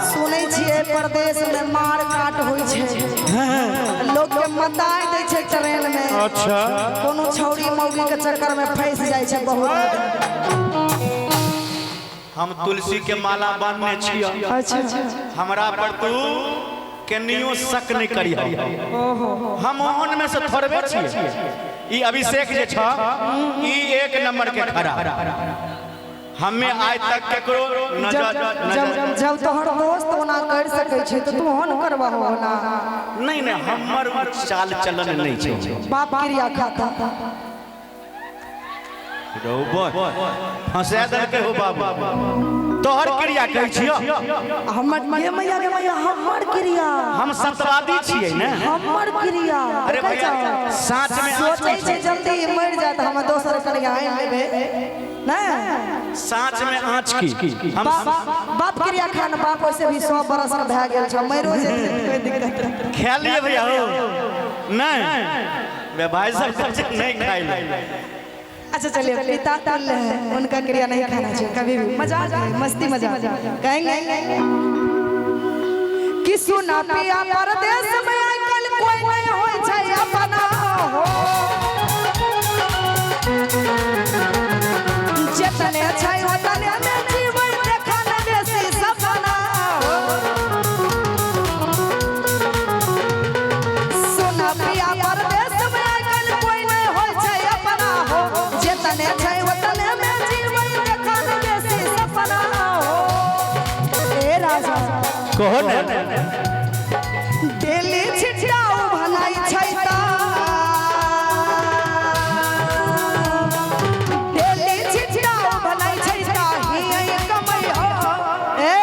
सुनै छियै परदेश में मार काट होइ छै, लोग के मताय दै छै ट्रेन में। अच्छा। कोनो छौड़ी मौगी के चक्कर में फंस जाइ छै बहुत आदमी। हम तुलसी के माला बांधने छियै। अच्छा। हमरा पर तू केनियो शक नहीं करी। हम ओहन में से थोड़बे छियै। ई अभिषेक जे छ, ई एक नंबर के खरा। हमें आइ तक केकरो नजर जब नजर जब जब तोहर दोस्त ओना कर सकै छै तऽ तू ओहन करबहो ओना? नहीं नहीं, हमर उ चाल चलन नहीं छै। बाप क्रिया खाता। फंसा देलकै हो बाबू। तोहर क्रिया कहै छियो। हमर गे मैया, गे मैया, हमर क्रिया। हम सत्यवादी छियै ने। हमर क्रिया। अरे भैया, साँच में आँच। सोचै छै जल्दी मरि जात, हम दोसर कनिया आनि लेबै नहि। साँच में आँच की हम बाप क्रिया खान। बाप वैसे भी 100 बरस के भए गेल छै, मरो जेतै कोई दिक्कत नहीं। खा लिए भैया हो नहीं बे भाई साहब सब नहीं खाई ले। अच्छा चलिए, पिता तुल्य है, उनका क्रिया नहीं खाना चाहिए कभी भी। मजाक है, मस्ती मजाक कहेंगे कि सुना पिया, परदेश में आजकल कोई नहीं होय छै अपना हो। जितने छै ओतने में जीवन देखन बेसी सपना हो। सुना पिया, परदेश में आजकल कोई नहीं होय छै अपना हो। जितने छै ओतने में जीवन देखन बेसी सपना हो। ए राजा। कहो ने। डेली छिटाउ भनाइ छै त, डेली छिटाउ भनाइ छै त हियै कमै हो। ए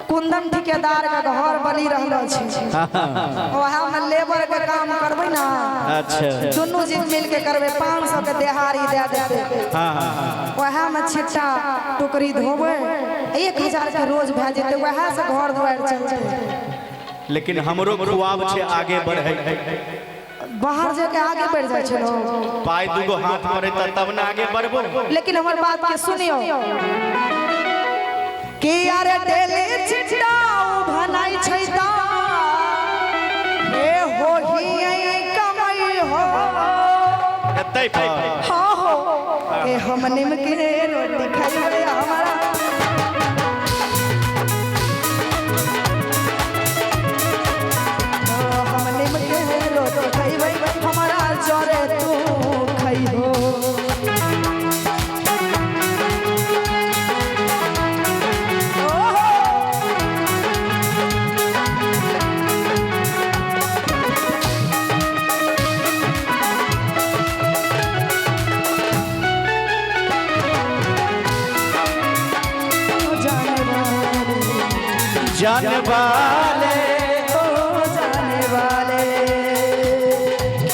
कुंदन ठिकेदार के घर बनी रहलो छै, वएह में लेबर के काम करबै ना। दुनू जीव मिल के करबै, 500 के देहाड़ी दे देतै। हाँ हाँ हाँ वएह में छिट्टा टुकड़ी धोबै, 1000 के रोज भए जेतै, वएह से घर दुआरि चलतै। लेकिन हमरो खुआब छै आगे बढ़े। बाहर जाके आगे बढ़ि जाइ छै लोग। पाई दूगो हाथ पड़े तब ना आगे बढ़बो। लेकिन हमर बात के सुनियो कि अरे डेली छिटाउ भनाइ छै त ए होही कमाई हो। एतै पर। हाँ हो, ए हम निमके रोटी खइबै, हमारा ओ, हम निमके रोटी खइबै, हमारा जरे तू खइहो। ओहो। जाने वाले, जाने वाले, ओ जाने वाले,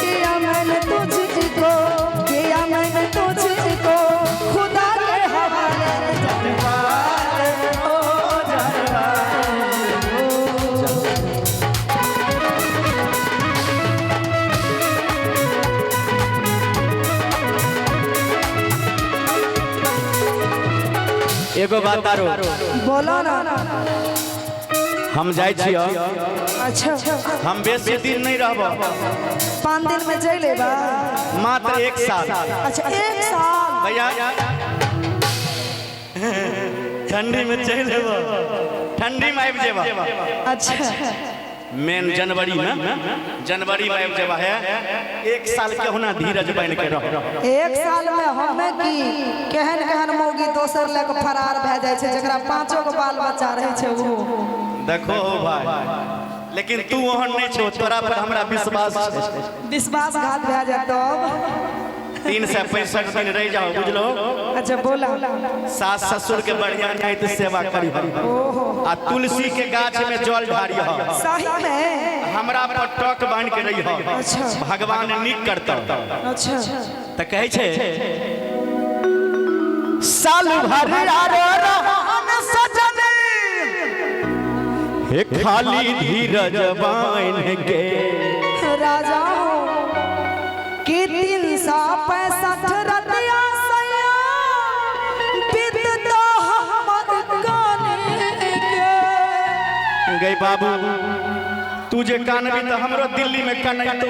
किया मैंने तुझको, किया मैंने तुझको खुदा के हवाले। जाने वाले, ओ जाने वाले। एगो बात आरो। बोलो ना। हम जाइ छियो। अच्छा। हम बेसी दिन नहीं रहब। 5 दिन में चल लेबा? मात्र एक साल। अच्छा, एक साल। भैया, ठंडी में चलि एबो, ठंडी में आबि जेबा। मेन जनवरी में, जनवरी में आबि जेबा है। एक साल केहुना धीरज बन के रह। एक साल में हमें की केहन केहन मौगी दोसर लए के फरार भए जाइ छै, जकरा पांचो गो बाल बच्चा रहै छै ओ। देखो हो भाई, लेकिन तू ओहन नहीं छो, तोरा पर हमरा विश्वास छै। विश्वासघात भए जाए तब? 365 दिन रह जाओ, बुझलो? अच्छा, बोला। सास ससुर के बढ़िया नहीं सेवा करी आ तुलसी के गाछ में जल ढारी। सही में? हमरा पर टक बांध के रही। भगवान नीक करता। तऽ कहै छै, साल भर आरो रहन सजन हे, खाली धीरज बांध के। राजा हो कि 365 रतिया सैया बीतता हमर कानी। गई बाबू, तू जे कानबी तऽ हमरो दिल्ली में कनैतौ।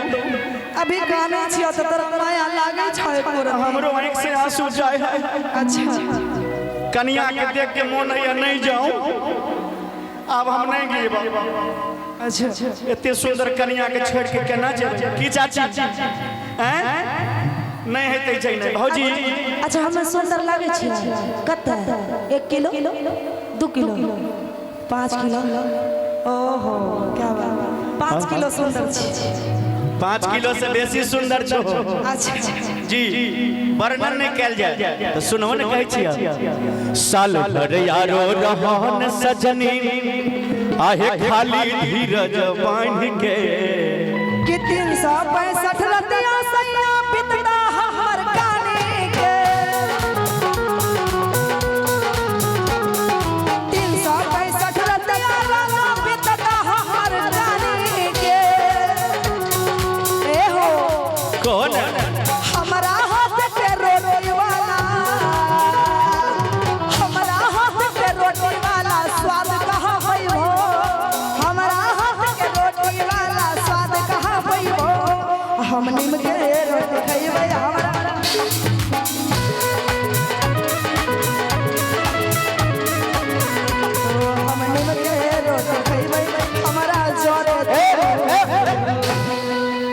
अभी कानै छियौ तऽ तोरा माया लागै छौ एको? हमरो आँखि से आंसू जाय है। अच्छा। कनिया के देख के मोन है नहीं जाऊं, आब हम नहीं गिरब। अच्छा। एते सुंदर कनिया के छोड़ के केना जेबै? की चाची हैं, नहीं हेतै जइने भौजी। अच्छा, हमें सुंदर लागे छै? कते? 1 किलो, 2 किलो, 5 किलो? ओहो, क्या बात! 5 किलो सुंदर छी। 5 किलो से बेसी सुंदर छो। अच्छा। जी, वर्णन नहीं कैल जाए तो सुनहो ने, कहै छियै, साल भर यारो रहन सजनी आहे खाली धीरज बांध के कि 365 रतिया सैया बितता हमर काने के, 365 रतिया राजा बितता हमर काने के। ए हो। कौन? हमरा हाथ के रोटी वाला, हमरा हाथ के रोटी वाला स्वाद कहाँ पैबो? हमरा हाथ के रोटी वाला स्वाद कहाँ पैबो? हम नीम के रोटी खैबै, हमरा हम नीम के रोटी खैबै, हमरा जरे।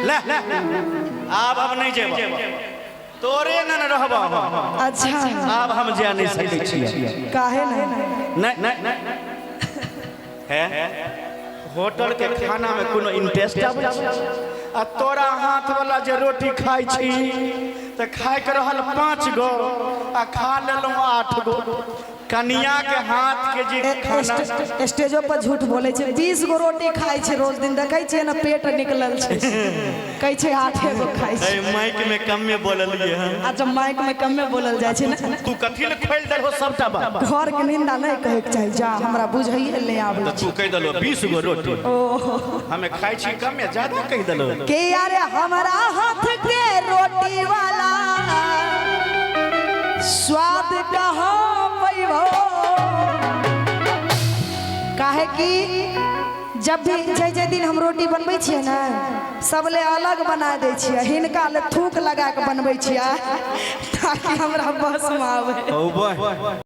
ले, आब हम नहीं जेब, तोरे न न रहब हम। अच्छा। आब हम जा नहीं सकै छियै। काहे नहीं? नहीं नहीं है, होटल के खाना में कोनो इंटरेस्ट आबै छै? आ तोरा हाथ वाला जे रोटी खाइ छी तऽ खाय के रहल 5 गो आ खा लेलहुँ 8 गो। कनिया के हाथ के जे खाना। स्टेजो पर झूठ बोले छै। 20 गो रोटी खाइ छै रोज दिन, देखै छियै ने, पेट निकलल छै। कहै छै 8 गो खाइ छै। ए, माइक में कमे बोललिए हन। अच्छा, माइक में कमे बोलल जाइ छै ने। तू कथी ले खोलि देलहो सबटा बात? घर के निंदा नहीं कहै के चाही। जा, हमरा बुझैए नहि आबै। तऽ तू कहि देलहो 20 गो रोटी हमे खाइ छी कमे, ज्यादा कहि देलहो। के यारे, हमरा हाथ के रोटी वाला स्वाद कहाँ पैबो? काहे कि जब भी जै जै दिन हम रोटी बनबै छियै ने, सब ले अलग बना दै छियै, हिनका ले थूक लगा के बनबै छियै ताकि हमरा बस में आवे। औ बह।